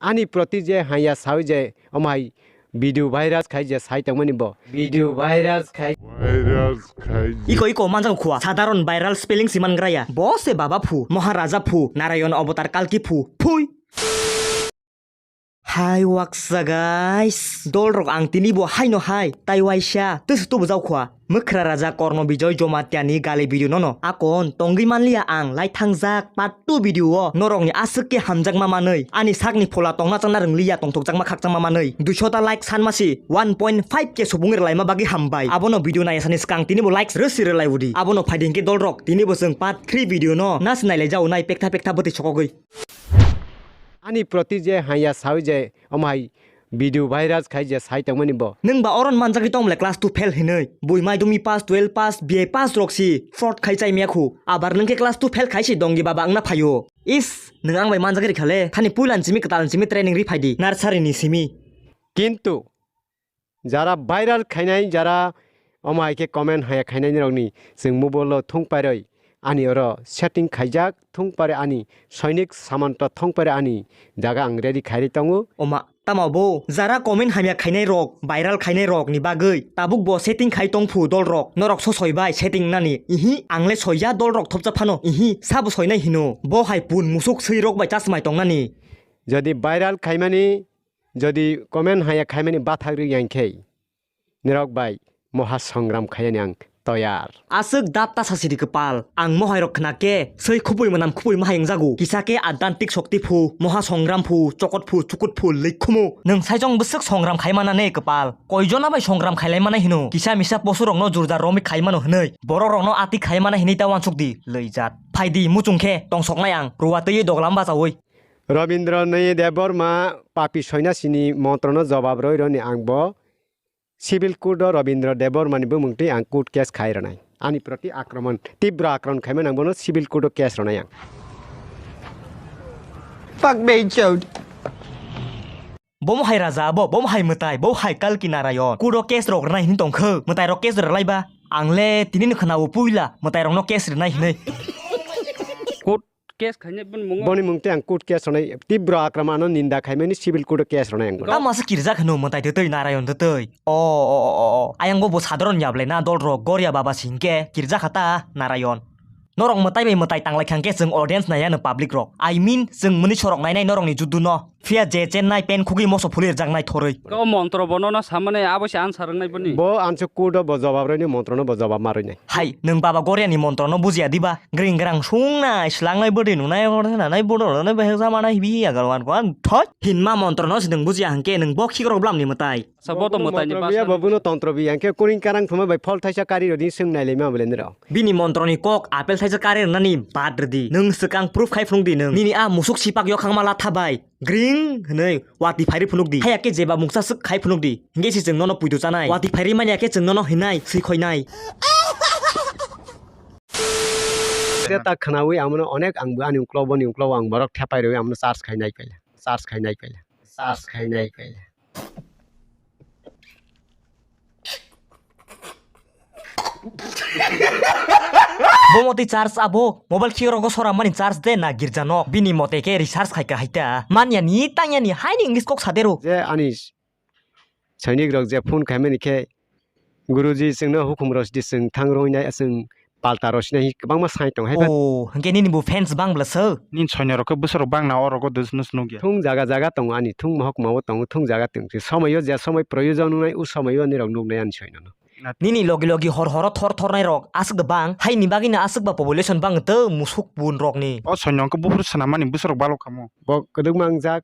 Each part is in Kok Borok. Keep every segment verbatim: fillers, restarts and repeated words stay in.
Ani proti je haiya sawi je omo hai video virus khai je sai tongmani bo. Video virus khai. Virus khai. Iko iko manjak khua. Sadharon viral spelling si man graya. Bo se baba phu, Maharaja phu, Narayan Avatar Kalki phu. Phui. Hai waksa guys. Dol rok ang tini bo haino hai. Tai waisa. Tusu tubu jau khua. Mwkhra raja Korno Bijoy Jomatiani gali video nono akon tongwi manliya ang lai thangjak part two video o norokni aswk khe hamjakma manwi ani sakni phola tongna changna rwngliya tongthokjakma khakchangma manwi duisho ta like sanmasi one point five K subung rwlaima bagwi hambai abono video nayasani swkang tini bo likes rwsi rwlai udi abono phaidi hinkhe dolrok tini bo chwng part three video no nasi nailai jau nai pektha pektha bwtwi sokogwi. Ani proti je haiya sawi je omo hai video virus khai je sai tongmani bo. Nwng ba oron manjagwi tongmole class two fail hinwi. Bui maidumi pass, twelve pass, B A pass rok si fraud khai chai maya khu. Abar nwng khe class two fail khai si dongi baba wngna phaio. Is, nwng ang bai manjagwi rikha le. Thani puilan simi kwtal simi training ri phaidi. Nursery ni simi. Kintu jara viral khainai, jara omo hai khe comment haya khainai rokni chwng mobile o thung pairoi ani oro setting khaijak, thung pare ani soinik samanto thung pare ani jaga ang ready khairi tongo. Oma, tamo bo jara comment hamya khainai rok, viral khainai rok ni bagwi tabuk bo setting khai tong phu dol rok, norok so soi bai setting nani, ihi, ang le soiya dol rok thopcha phano, ihi, sabo soinai hino, bo hai pun musuk swi rok bai chasmai tong nani. Jodi viral khaimani, jodi comment haya khaimani bathak ri yang khe, nirok bai moha songram khayani ang toyar. Aswk dap ta sasidi kwpal, ang mohai rok khna khe, swi khupui manam khupui mahai wngjago, kisa khe addantik shokti phu, moha songram phu, chokot phu, chukut phu, likhumu. Nwng saichong bwswk songram khai mana ne kwpal, koijona bai songram khailai mana hino, kisa misa posu rokno jurja romwi khai mano hinwi, borok rokno ati khai mana hinwi ta wansuk di, lwijat. Phaidi muchung khe tongsoknai ang, ruwa twiwi doglam bachaui. Robindra Nayi Debbarma papi soinasini montrono jobab roi roni ang bo civil court o Robindra Debbarma ni bumung twi ang court case khai rwnai. Ani proti akromon, tibro akromon khaimani ang bono civil court o case rwnai ang. Fuck me, chode. Bomo hai raja bo, bomo hai mwtai, bo hai Kalki Narayon. Court o case rok rwnai hini tongkho. Mwtai rok case rwlai ba. Ang le tini no khna o puila mwtai rok no case rwnai hinwi. Court case khainai boni mungo. Boni mung tei ang court case rwnai tibro akromano ninda khaimani civil court o case rwnai ang bono. Tamo se kirjak hwno mwtai twtwi Narayon twtwi. O, o, o, o, o. Ayang bo bo sadharon yablai na dol rok Goria baba singke kirjak hata Narayon. Norok mwtai bai mwtai tanglai khang khe chwng audience nai ano public rok. I mean, chwng mwnwi sorok nainai norokni judu no. Phiya je chennai pen khugwi moso phulwi rwjaknai thorwi. O montro bono no samani abo se answer wngnai boni. Bo answer kudo bo jobab rwini montro no bo jobab ma rwinai. Hai, nwng baba Goria ni montro no bujiya diba? Gring grang sung nai, slang nai, bwdwi nung nai, hor nai, bodo nai, behek jama nai, hibi agar wan kwan thoi. Hinma montro no se nwng bujiya hwnkhe nwng bo khikrok blam ni mwtai. Sa bo to mwtai ni basa. Bo buno tontro bi hwnkhe kuring karang thuma bai phol thaisa kari rodi swng nai lema bole nero. Bini montroni kok apel thaisa kari rwnani bad rwdi. Nwng swkang proof khai phunukdi nwng. Nini a musuk sipak yokhang ma latha bai. Gring hwnwi watwi phairi phunukdi. Haya khe jeba mungsa swk khai phunukdi. Hingke se chwng nono puitu chanai. Watwi phairi manya khe chwng nono hinai, swi khoinai. Khe ta khnawi amono onek ang bo ani uklobo ni uklobo ang borok thepai rwi amono charge khai nai paila. Charge khai nai paila. Charge khai nai paila. Bo motwi charge abo mobile khik rogo sora mani charge de na girja no bini mote khe recharge khai ka hai ta manya ni tangya ni hai ni English kok sa de ro. Je ani sainik rok je phone khai mani khe Guruji, chwngno hukum rw sidi, chwng thang rwinai, chwng palta rw sinai, kwbangma sai tong hai. Oh, hwnkhe nini bo fans bang bwla sir? Nini soino rok khe bwsarok bang na, o rogo dos nws nukya. Thung jaga jaga tongo ani, thung mohok mao tongo, thung jaga tong. Somoyo je somoi proyojon wngnai, o somoyo ani rok nuknai ani soino no. Nini logi logi hor horo thor thornai rok aswk bang, haini bagwi no aswk ba population bang tw musuk bun rok ni. O soino khe buphuru swnam mani bwsarok balok kamo. Bo kwdwkma wngjak,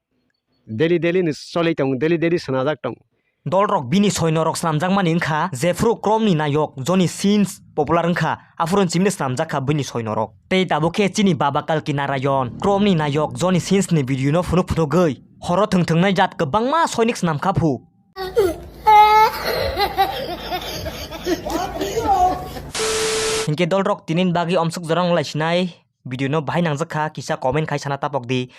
daily daily ni cholwi tongo, daily daily swnajak tongo. Dolrok bini soinorok swnamjakmani wngkha, jephru Chrome ni nayok Johnny Sins popular wngkha, aphuru chimino swnamjak kha bini soinorok. Tei tabuk khe chini baba Kalki Narayon Chrome ni nayok Johnny Sins ni video no phunuk phunugwi horo thwng thwngnai jat kwbangma soinik swnam kha phu. Hinkhe dolrok tinin bagwi omsuk jorang lai sinai. Video no bahai nangjak kha, kisa comment khai sana tapok di.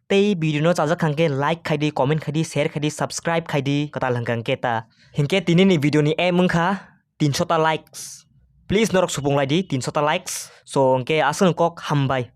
Tei video no chajak kha hwnkhe like khai di, comment khai di, share khai di, subscribe khai di, kwtal hwnkha hwnkhe ta. Hinkhe tini ni video ni aim wngkha tinsho ta likes. Please norok supung lai di tinsho ta likes. So hwnkhe aswk kok hambai.